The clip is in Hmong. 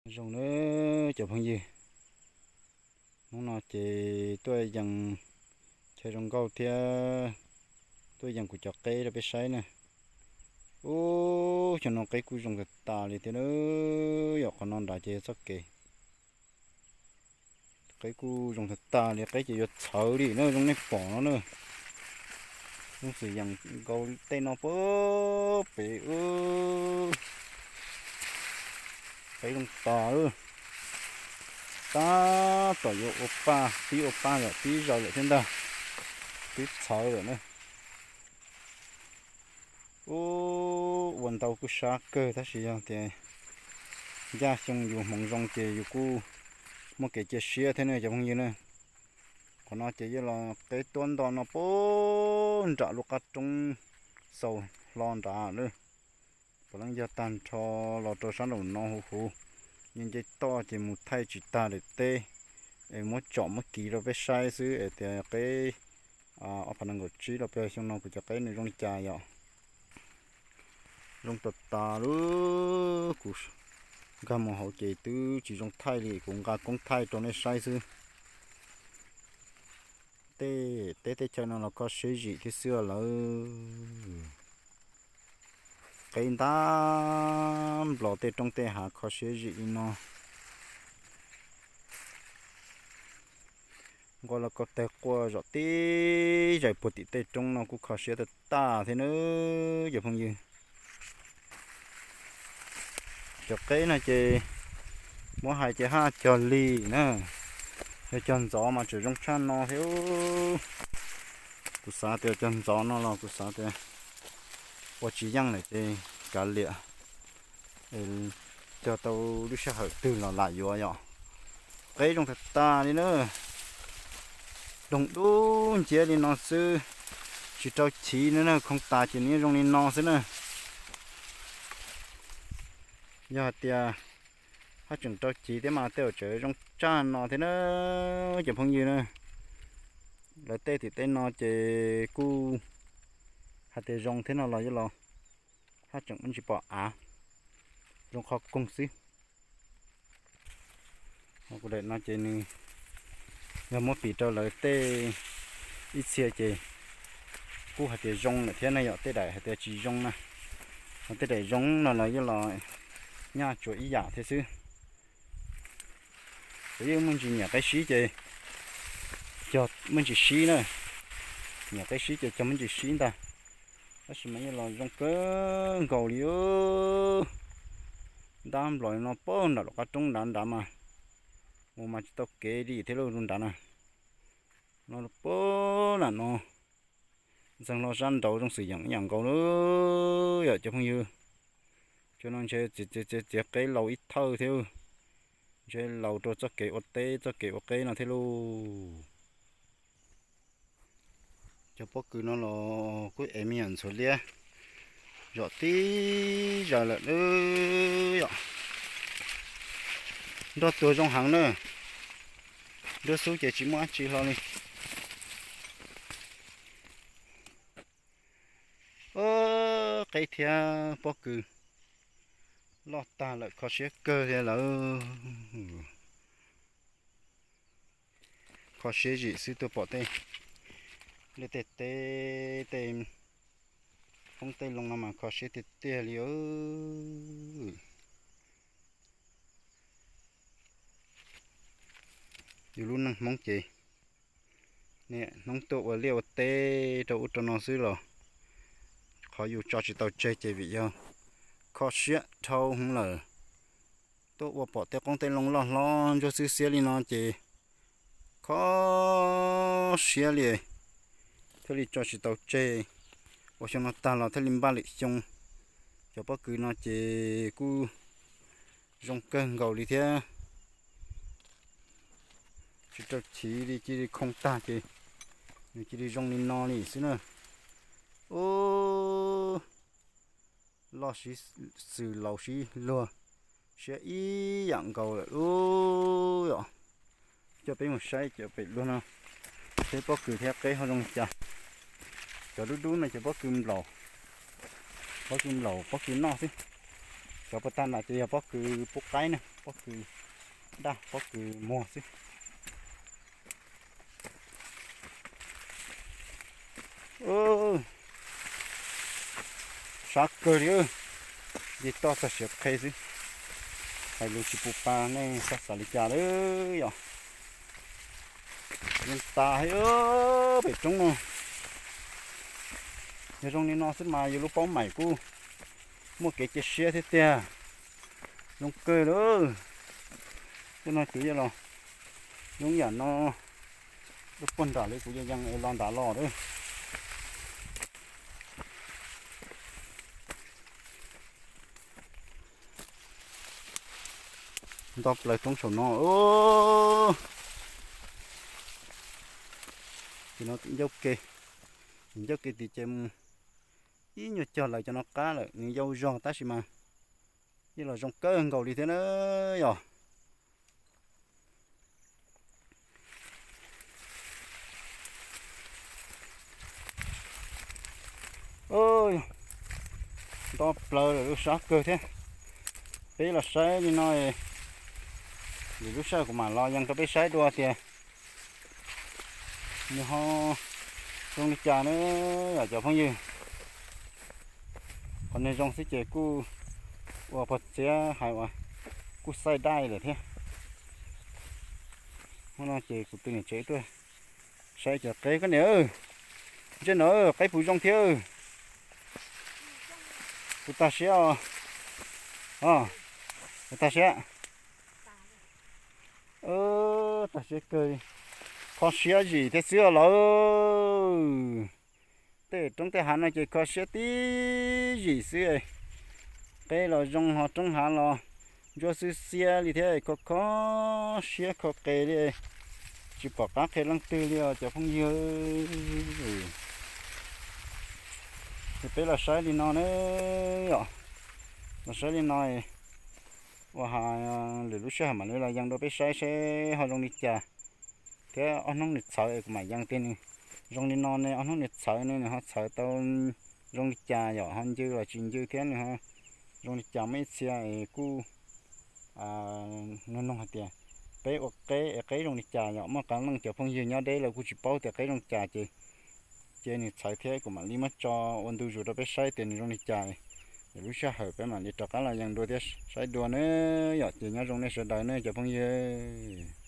Zoo na cov phooj ywg, hnub no ces tuaj yees chaw zoo nkauj thiab tuaj yees kuv cov qeb rau peb saib na. Ub, xyoo no qeb kuj zoo tag tas li thiab na. Yog qhov no nrad ces yog txoj kev. Qeb kuj zoo tag tas li, qeb ces yuav txhawv li na, zoo nej pom no na. Zoo xwm yees nkaus tej no puag pem. Qeb zoo tas. Tab tom yuav ua paj, tib ua paj lawm tib zaws lawm thiab ntag. Twb txhawv lawm na. Ub, ua ntau kuj sab kawg tab sis yog tias ncaj xyoo yus hmoov zoo ces yus kuj muaj kev cia siab thiab ne cov phooj ywg na. Qhov no ces yeej los qeb tuab nto no puag nram lub qab roob xaus hlo nrad lawm. Puav leej yog tag nrho los rau sab nraum no huv huv, nce nce toj ces mus thaij tsis tag daim teb es muab tsom muab kiv rau peb saib xwb es tias qeb ob phav nees nkaum tsib los peb xyoo no kuv cov qeb nws zoo li cas yom. Zoo tas tas lub, kuv nkag mus hauv ces twb tsis zoo thaij li, kuv nqa koob thaij rau nej saib xwb. Tej teb tej chaw no los kho siab zim thiab xwb lawm. Qeb ntab nplos tej roob tej hav kho siab zim li no. Nqua los koj tawg quaj zom tib zaws puag tim tej roob no kuj kho siab tag tag thiab na cov phooj ywg. Cov qeb no ces muab hais ces haj cog li na, yog cog ntxov mas tseem zoo tshaj no thiab. Kuv xav tias cog ntxov no los kuv xav tias ua tsis yeej lawm ces kav liam, cog tau lub sij hawm twg los lam yuav yom. Qeb zoo tag tag li na, doog dub nciab li no xwb, tsis rau chiv na, khoo tas ces nws zoo li no xwb na. Yog hais tias haj tseem rau chiv thiab mas tej zaum tseem zoo tshaj no thiab na cov phooj ywg na. Lawv tej tim tej no ces kuj hais tias zoo thiab no los yuav los haj tseem muaj ntsis pom av, zoo qhov koog xwb. Kuv daim no ces nws yog muab piv rau lawv tej ib txhia ces kuj hais tias zoo lawm thiab ne yom, tej daim hais tias tsis zoo na. Ho tej daim zoo no los yuav los nyaj tsuas ib yam thiab xwb. Ces yeej muaj ntsis nyiam qeb sib ces cog muaj ntsis sib na, nyiam qeb sib ces cog muaj ntsis sib ntag. Tab sis mas yeej los zoo kawg nkaus li. Ntab nplos no puag nram lub qab roob nrad nrad mas mus mas tsis tau kev li thiab lauj, nrad na. No puag nram no ntxeev hlo sab nraud zoo xwm yeem ib yam nkaus lawm yom cov phooj ywg. Cov no ntshe txiav txiav qeb laus ib thawj thiab, ntshe laus rau txoj kev ua teb txoj kev ua qeb no thiab lauj. Cov pob kws no los kuj ev me nyuam ntxhuav liab zom tib zaws lawm yom. Nroj tuag zoo heev na, nruab xub ces tsis muaj dab tsi hlo li. Qeb thiab pob kws loj tag lawm, kho siab kawg li lawm. Kho siab zim xwb, tuaj pom tej liaj tej teb tej qoob tej loo no mas kho siab tiag tiag li. Yus lub neej Hmoob ces niaj hnub tuaj ua liaj ua teb rau ub rau no xwb los qhov yus tso tsis tau tseg ces vim yog kho siab dhau hwv lawm. Tuaj ua pom tej qoob tej loo loj hlob ntsuab xwb xiab li no ces kho siab li, thiaj li tso tsis tau tseg. Ua xyoo no tag los thiaj li npaj lwm xyoo. Cov pob kws no ces kuj zoo kawg nkaus li thiab. Tsis rau chiv li, cia li khoo tag ces nws cia li zoo li no li xwb na. Ub, loj sib xws laus sib luag, siab ib yam nkaus lawm lauj. Coj peb mus saib cov pem luag no, seb pob kws thiab qeb ho zoo li cas. Cov dub dub no ces pob kws nplaum, pob kws nplaum pob kws noj xwb. Cov puag ta nram ces yog pob kws pub qaib na, pob kws daj, pob kws muag xwb. Sab kawg li, yog toj txog siav qhe xwb. Hais lus tsis pus pa, nej txhob xav li cas lawm yom. Yeej tas thiab pem roob no. Yog zoo li no xwb mas yus lub paub maim kuj muaj kev cia siab thiab tiag. Zoo kawg lawm. Tej no kuv yuav los, zoo yam no, lub puag nram li kuv yuav yees es los nram los lawm. Nto plaws roob saum no. Ces no ncauj ke, ncauj ke tim ces mus ib nyuag cog lawv cov no qab lawm, nws yau zog tab sis mas yeej los zoo kawg nkaus li thiab na yom. Nto plaws lawm, lub sab kawg thiab. Peb los saib li no, lwm lub sij hawm kuv mam los yees rau peb saib dua tias nws ho zoo li cas na yom cov phooj ywg. Qhov niag zoo xwb ces kuj ua pog txiav hais uas kuj xaij daj lawm thiab. Hnub no ces kuv tus niam tsev tuaj saib cov qeb koj niam. Ntsej no qeb puas zoo thiab? Puas tag siab os? Puas tag siab? Tag siab kawg, kho siab zim thiab xwb lawm. Tej roob tej hav no ces kho siab tib zim xwb. Qeb los zoo ho roob hav los ntsuab xwb xiab li thiab, kho kho siab kho qe li, tsis pom qab qhia leej twg li os cov phooj ywg. Ces peb los saib li no na yom, los saib li no, ua ha lwm lub sij hawm mam li los yees rau peb saib seb ho zoo li cas. Thiab ob hnub nws txhawv es kuv mam yees tias nws zoo li no ne, ob hnub nws txhawv ne nws ho txhawv tau zoo li cas yom, ho ncw los tsis ncw thiab nws ho zoo li cas. Muaj ib txhia es kuj nug nug hais tias peb ua qeb es qeb zoo li cas yom, muaj qee leej cov phooj ywg nyob deb lawv kuj tsis paub tias qeb zoo li cas ces, ces nws txhawv thiab kuv mam li muab tso ua ntu zus rau peb saib tias nws zoo li cas. Ces lub sij hawm peb mam li rov qab los yees dua thiab saib dua na yom. Ces nyob zoo nej sawv daws ne cov phooj ywg.